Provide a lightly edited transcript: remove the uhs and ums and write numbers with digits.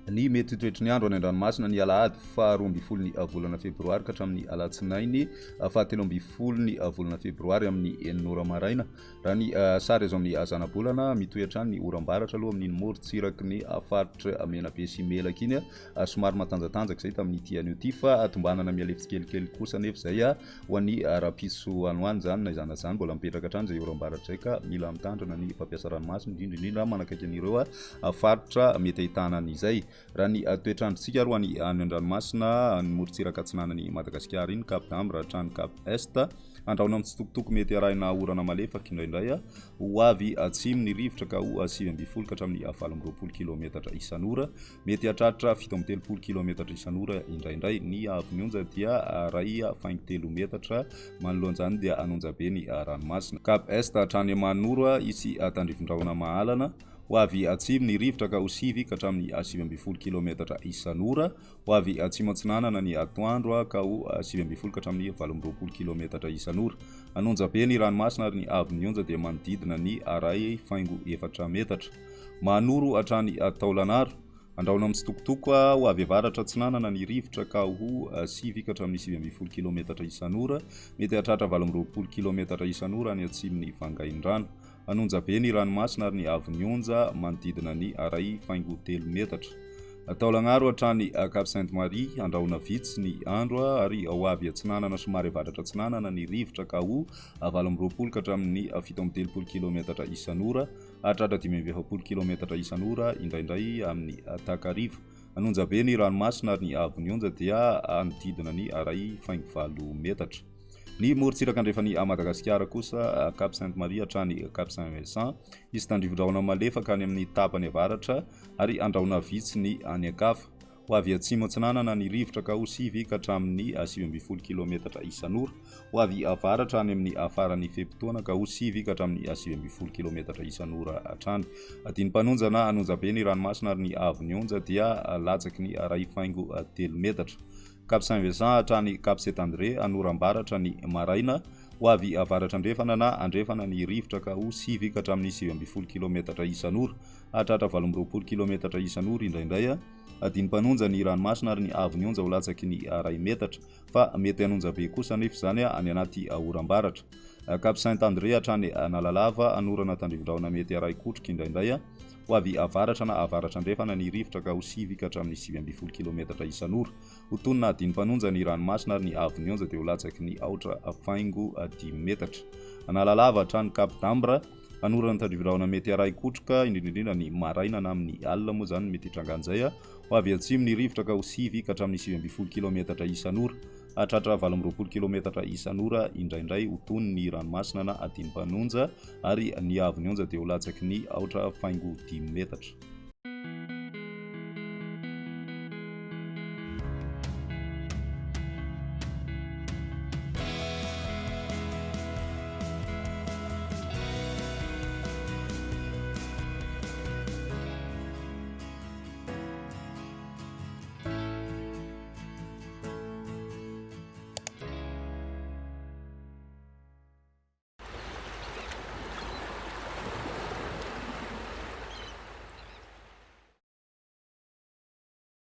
Ny mety ho toetry ny andro any an-dranomasina ny alahady faha 12 ny volana febroary ka hatramin'ny alatsinainy faha 13 ny volana febroary amin'ny 6 ora maraina. Raha ny sary azo amin'ny zanabolana, mitohy hatrany ny oram-baratra aloha amin'iny morontsiraky ny faritra Menabe sy Melaky iny. Somary matanjatanjaka izay tamin'ity anio ity fa tombanana mihalefy tsikelikely kosa anefa izay ho an'ny rahampitso any ho any izany. Na izany na izany, mbola mipetraka hatrany izay oram-baratra izay ka mila mitandrina ny mpampiasa ranomasina, indrindra indrindra manakaiky an'ireo faritra mety ahitana an'izay. Raha ny toetr'androntsika ary ho an'ny any an-dranomasina, ny morontsiraka atsinanan'i Madagasikara iny, Cap d'Ambre hatrany Cap Est, andrahona mitsitokotoko mety arahina orana malefaka indraindray. Ho avy atsimo ny rivotra ka ho 19 ka hatramin'ny 28 kilometatra isan'ora. Mety hahatratra 37 kilometatra isan'ora indraindray. Ny haavon'ny onja dia 1.3 metatra. Manoloana izany dia an'onja be ny ranomasina. Cap Est hatrany Manoro hisy tandrifindrahona mahalana. Ho avy atsimo ny rivotra ka ho 9 ka hatramin'ny 19 kilometatra isan'ora. Ho avy atsimo atsinanana ny atoandro ka ho 19 ka hatramin'ny 28 kilometatra isan'ora. An'onja be ny ranomasina ary ny haavon'ny onja dia manodidina ny 1.4 metatra. Manoro hatrany Taolagnaro. Andrahona mitsitokotoko ho avy avaratra atsinanana ny rivotra ka ho 9 ka hatramin'ny 19 kilometatra isan'ora. Mety hahatratra 28 kilometatra isan'ora any atsimon'i Vangaindrano. Hanonja be ny ranomasina ary ny haavon'ny onja manodidina ny 1.3 metatra. Taolagnaro hatrany Cap Sainte Marie, andrahona vitsy ny andro ary ho avy atsinanana somary avaratra atsinanana ny rivotra ka ho 28 ka hatramin'ny 37 kilometatra isan'ora. Hahatratra 45 kilaometatra isan'ora indraindray amin'ny takariva. Hanonja be ny ranomasina ary ny haavon'ny onja dia hanodidina ny 1.8 metatra. Ny morontsiraka andrefan'i Madagasikara kosa, Cap Sainte Marie hatrany Cap Saint Vincent, hisy tandrivindrahona malefaka any amin'ny tapany avaratra ary andrahona vitsy ny any an-kafa. Ho avy atsimo atsinanana ny rivotra ka ho 9 ka hatramin'ny 19 kilaometatra isan'ora. Ho avy avaratra any amin'ny faran'ny fe-potoana ka ho 9 ka hatramin'ny 19 kilaometatra isan'ora hatrany. Adin'ny-mpanonja na an'onjabe ny ranomasina ary ny haavon'ny onja dia latsaky ny 1.3 metatra. Cap Saint Vincent hatrany Cap Saint André hanoram-baratra ny maraina. Ho avy avaratra andrefana na andrefana ny rivotra ka ho 9 ka hatramin'ny 19 kilaometatra isan'ora. Hahatratra 28 kilaometatra isan'ora indraindray. Adin'ny-mpanonja ny ranomasina ary ny haavon'ny onja ho latsaky ny iray metatra, fa mety hanonja be kosa anefa izany any anaty oram-baratra. Cap Saint André hatrany Analalava, hanorana tandrivindrahona mety harahi-kotroka indraindray. Ho avy avaratra na avaratra-andrefana ny rivotra ka ho 9 ka hatramin'ny 19 kilometatra isan'ora. Ho tonona adin'ny-mpanonja ny ranomasina ary ny haavon'ny onja dia ho latsaky ny 8.5 metatra. Analalava hatrany Cap d'Ambre, Hanorana tandrivirahona mety harahi-kotroka, indrindra indrindra ny maraina na amin'ny alina moa izany no mety hitrangan'izay. Ho avy atsimo ny rivotra ka ho 9 ka hatramin'ny 19 kilaometatra isan'ora. Hahatratra 28 kilaometatra isan'ora indraindray ho tony ny ranomasina na adin'ny mpanonja ary ny haavon'ny onja dia ho latsaky ny 8.5 metatra.